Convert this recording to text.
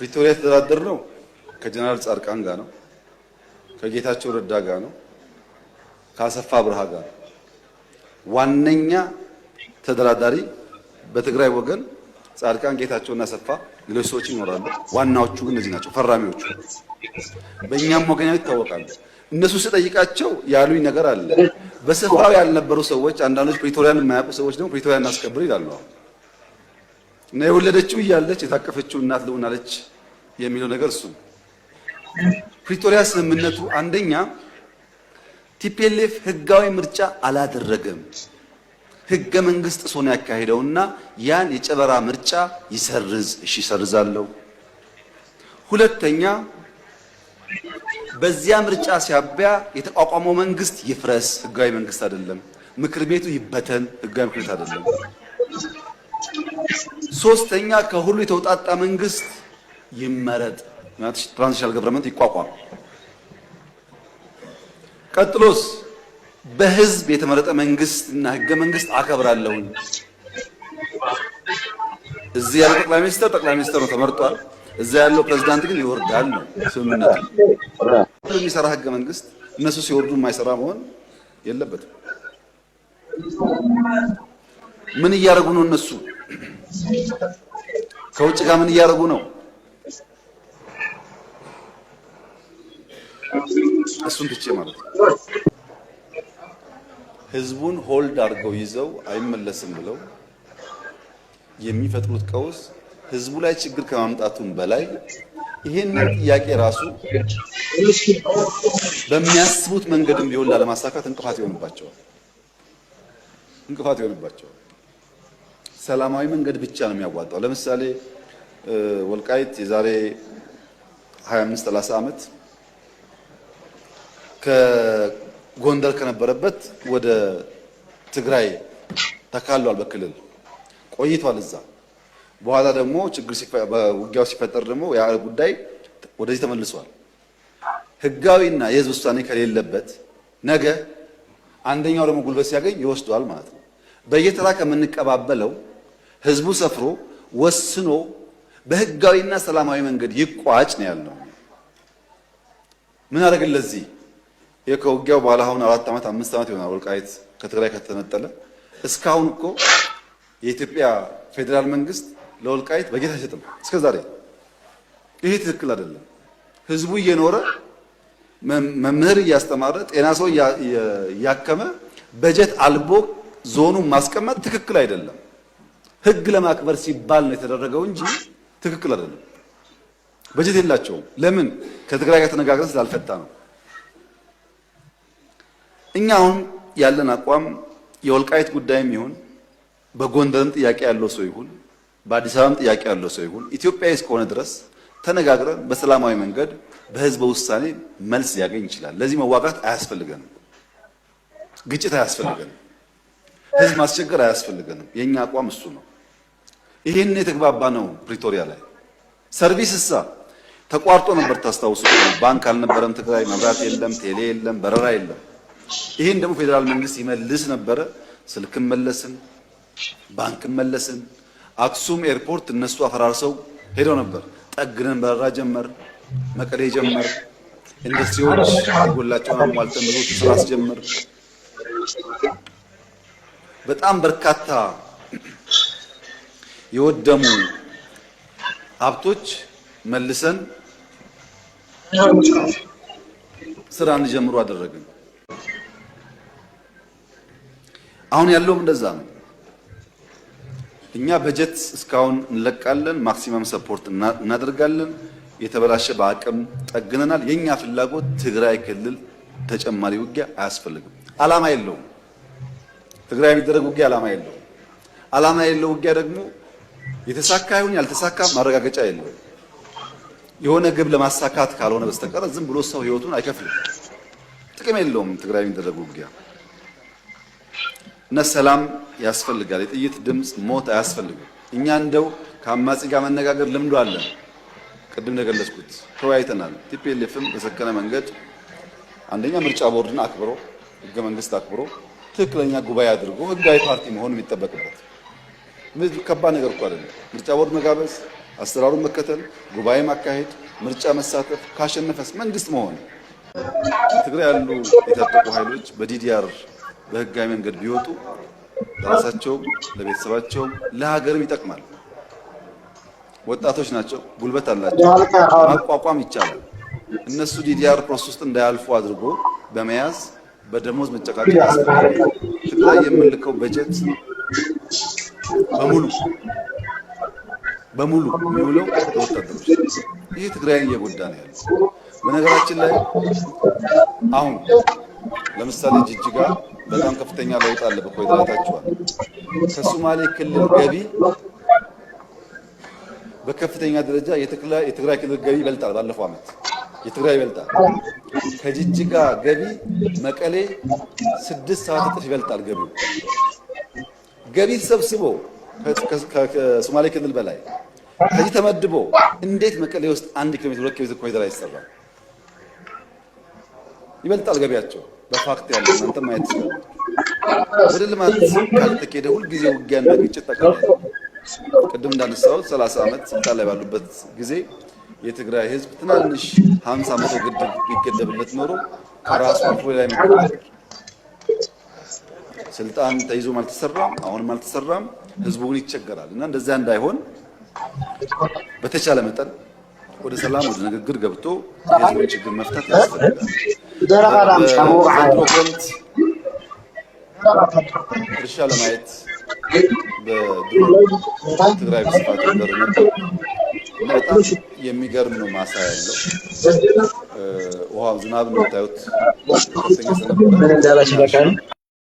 ፕሪቶሪያ የተደራደርነው ከጀነራል ጻድቃን ጋር ነው፣ ከጌታቸው ረዳ ጋር ነው፣ ከአሰፋ አብርሃ ጋር ነው። ዋነኛ ተደራዳሪ በትግራይ ወገን ጻድቃን፣ ጌታቸውና አሰፋ፣ ሌሎች ሰዎች ይኖራሉ። ዋናዎቹ ግን እነዚህ ናቸው፣ ፈራሚዎቹ። በእኛም ወገን ይታወቃሉ። እነሱ ስጠይቃቸው ያሉኝ ነገር አለ። በስፍራው ያልነበሩ ሰዎች፣ አንዳንዶች ፕሪቶሪያን የማያውቁ ሰዎች ደግሞ ፕሪቶሪያን እናስከብር ይላሉ። እና የወለደችው እያለች የታቀፈችው እናት ልሆናለች የሚለው ነገር እሱ ነው። ፕሪቶሪያ ስምምነቱ አንደኛ TPLF ህጋዊ ምርጫ አላደረገም። ህገ መንግስት ጥሶ ነው ያካሄደውና ያን የጨበራ ምርጫ ይሰርዝ። እሺ ይሰርዛለሁ። ሁለተኛ በዚያ ምርጫ ሲያቢያ የተቋቋመው መንግስት ይፍረስ፣ ህጋዊ መንግስት አይደለም። ምክር ቤቱ ይበተን፣ ህጋዊ ምክር ቤት አይደለም። ሶስተኛ ከሁሉ የተውጣጣ መንግስት ይመረጥ፣ transitional government ይቋቋም። ቀጥሎስ በህዝብ የተመረጠ መንግስት እና ህገ መንግስት አከብራለሁኝ። እዚህ ያለው ጠቅላይ ሚኒስተር ነው ተመርጧል። እዛ ያለው ፕሬዝዳንት ግን ይወርዳል ነው ስምምነቱ። የሚሰራ ህገ መንግስት እነሱ ሲወርዱ የማይሰራ መሆን የለበትም። ምን እያደረጉ ነው እነሱ? ከውጭ ጋር ምን እያደረጉ ነው? እሱን ትቼ ማለት ነው። ህዝቡን hold አድርገው ይዘው አይመለስም ብለው የሚፈጥሩት ቀውስ ህዝቡ ላይ ችግር ከማምጣቱም በላይ ይሄንን ጥያቄ ራሱ በሚያስቡት መንገድም ቢሆን ላለማሳካት እንቅፋት ይሆንባቸዋል፣ እንቅፋት ይሆንባቸዋል። ሰላማዊ መንገድ ብቻ ነው የሚያዋጣው። ለምሳሌ ወልቃይት የዛሬ 25 30 ዓመት ከጎንደር ከነበረበት ወደ ትግራይ ተካሏል። በክልል ቆይቷል እዛ። በኋላ ደግሞ ችግር ውጊያው ሲፈጠር ደግሞ ያ ጉዳይ ወደዚህ ተመልሷል። ህጋዊና የህዝብ ውሳኔ ከሌለበት ነገ አንደኛው ደግሞ ጉልበት ሲያገኝ ይወስደዋል ማለት ነው። በየተራ ከምንቀባበለው ህዝቡ ሰፍሮ ወስኖ በህጋዊና ሰላማዊ መንገድ ይቋጭ ነው ያልነው። ምን አደረግን ለዚህ? ከውጊያው በኋላ አሁን 4 ዓመት 5 ዓመት ይሆናል ወልቃይት ከትግራይ ከተነጠለ። እስካሁን እኮ የኢትዮጵያ ፌዴራል መንግስት ለወልቃይት በጀት አይሰጥም እስከ ዛሬ። ይሄ ትክክል አይደለም። ህዝቡ እየኖረ፣ መምህር እያስተማረ፣ ጤና ሰው እያከመ በጀት አልቦ ዞኑን ማስቀመጥ ትክክል አይደለም። ህግ ለማክበር ሲባል ነው የተደረገው እንጂ ትክክል አይደለም። በጀት የላቸውም። ለምን? ከትግራይ ጋር ተነጋግረን ስላልፈታ ነው። እኛ አሁን ያለን አቋም የወልቃይት ጉዳይም ይሁን፣ በጎንደርም ጥያቄ ያለው ሰው ይሁን፣ በአዲስ አበባም ጥያቄ ያለው ሰው ይሁን፣ ኢትዮጵያዊ እስከሆነ ድረስ ተነጋግረን በሰላማዊ መንገድ በህዝበ ውሳኔ መልስ ሊያገኝ ይችላል። ለዚህ መዋጋት አያስፈልገንም። ግጭት አያስፈልገንም። ህዝብ ማስቸገር አያስፈልገንም። የኛ አቋም እሱ ነው። ይህን የተግባባ ነው ፕሪቶሪያ ላይ። Service እሳ ተቋርጦ ነበር ታስታውሱ። ባንክ አልነበረም ትግራይ፣ መብራት የለም፣ ቴሌ የለም፣ በረራ የለም። ይህን ደግሞ ፌዴራል መንግስት ይመልስ ነበረ። ስልክም መለስን፣ ባንክም መለስን። አክሱም ኤርፖርት እነሱ አፈራርሰው ሄደው ነበር። ጠግነን በረራ ጀመር፣ መቀሌ ጀመር። ኢንዱስትሪዎች የጎላቸውን አሟልተን ብዙ ስራ አስጀመር። በጣም በርካታ የወደሙ ሀብቶች መልሰን ስራ እንዲጀምሩ አደረግን። አሁን ያለውም እንደዛ ነው። እኛ በጀት እስካሁን እንለቃለን፣ maximum support እናደርጋለን። የተበላሸ በአቅም ጠግነናል። የኛ ፍላጎት ትግራይ ክልል ተጨማሪ ውጊያ አያስፈልግም። ዓላማ የለውም። ትግራይ የሚደረግ ውጊያ ዓላማ የለውም። ዓላማ የለው ውጊያ ደግሞ የተሳካ ይሁን ያልተሳካ ማረጋገጫ የለውም። የሆነ ግብ ለማሳካት ካልሆነ በስተቀር ዝም ብሎ ሰው ህይወቱን አይከፍልም። ጥቅም የለውም ትግራይ የሚደረግ ውጊያ እና ሰላም ያስፈልጋል። የጥይት ድምፅ፣ ሞት አያስፈልግም። እኛ እንደው ከአማጺ ጋር መነጋገር ልምዱ አለን። ቅድም እንደገለጽኩት ተወያይተናል። TPLF ም በሰከነ መንገድ አንደኛ ምርጫ ቦርድን አክብሮ፣ ህገ መንግስት አክብሮ፣ ትክክለኛ ጉባኤ አድርጎ ህጋዊ ፓርቲ መሆን የሚጠበቅበት ከባድ ነገር እኮ አይደለም። ምርጫ ቦርድ መጋበዝ፣ አሰራሩን መከተል፣ ጉባኤ ማካሄድ፣ ምርጫ መሳተፍ፣ ካሸነፈስ መንግስት መሆን። ትግራይ ያሉ የታጠቁ ኃይሎች በ DDR በህጋዊ መንገድ ቢወጡ ለራሳቸውም ለቤተሰባቸውም ለሀገርም ይጠቅማል። ወጣቶች ናቸው፣ ጉልበት አላቸው፣ ማቋቋም ይቻላል። እነሱ DDR process ውስጥ እንዳያልፉ አድርጎ በመያዝ በደሞዝ መጨቃጨቅ ያስፈልጋል። ትግራይ የምንልከው በጀት በሙሉ በሙሉ የሚውለው ለወታደሮች። ይህ ትግራይን እየጎዳ ነው ያለው። በነገራችን ላይ አሁን ለምሳሌ ጅጅጋ በጣም ከፍተኛ ለውጥ አለ። በኮሪደር አይታችኋል። ከሶማሌ ክልል ገቢ በከፍተኛ ደረጃ የትግራይ ክልል ገቢ ይበልጣል። ባለፈው ዓመት የትግራይ ይበልጣል። ከጅጅጋ ገቢ መቀሌ 6-7 እጥፍ ይበልጣል ገቢው። ገቢ ተሰብስቦ ከሶማሌ ክልል በላይ ከዚህ ተመድቦ እንዴት መቀሌ ውስጥ 1 ኪሎ ሜትር 2 ኪሎ ሜትር ኮሪደር አይሰራም? ይበልጣል ገቢያቸው። በ fact ያለ እናንተ ማየት ትችላላችሁ። ወደ ልማት ካልተኬደ ሁልጊዜ ውጊያና ግጭት ጠቃሚ። ቅድም እንዳነሳሁት 30 ዓመት ስልጣን ላይ ባሉበት ጊዜ የትግራይ ህዝብ ትናንሽ 50 100 ግድብ ቢገደብለት ኖሮ ከራሱ አልፎ ላይ ነበር። ስልጣን ተይዞም አልተሰራም፣ አሁንም አልተሰራም። ህዝቡ ግን ይቸገራል እና እንደዚያ እንዳይሆን በተቻለ መጠን ወደ ሰላም ወደ ንግግር ገብቶ የህዝቡን ችግር መፍታት ያስፈልጋል። በዘንድሮ ክረምት እርሻ ለማየት በድሮ ትግራይ በስፋት ነበር እና በጣም የሚገርም ነው ማሳ ያለው ውሃ ዝናብ እንደምታዩት ከፍተኛ ስለነበረ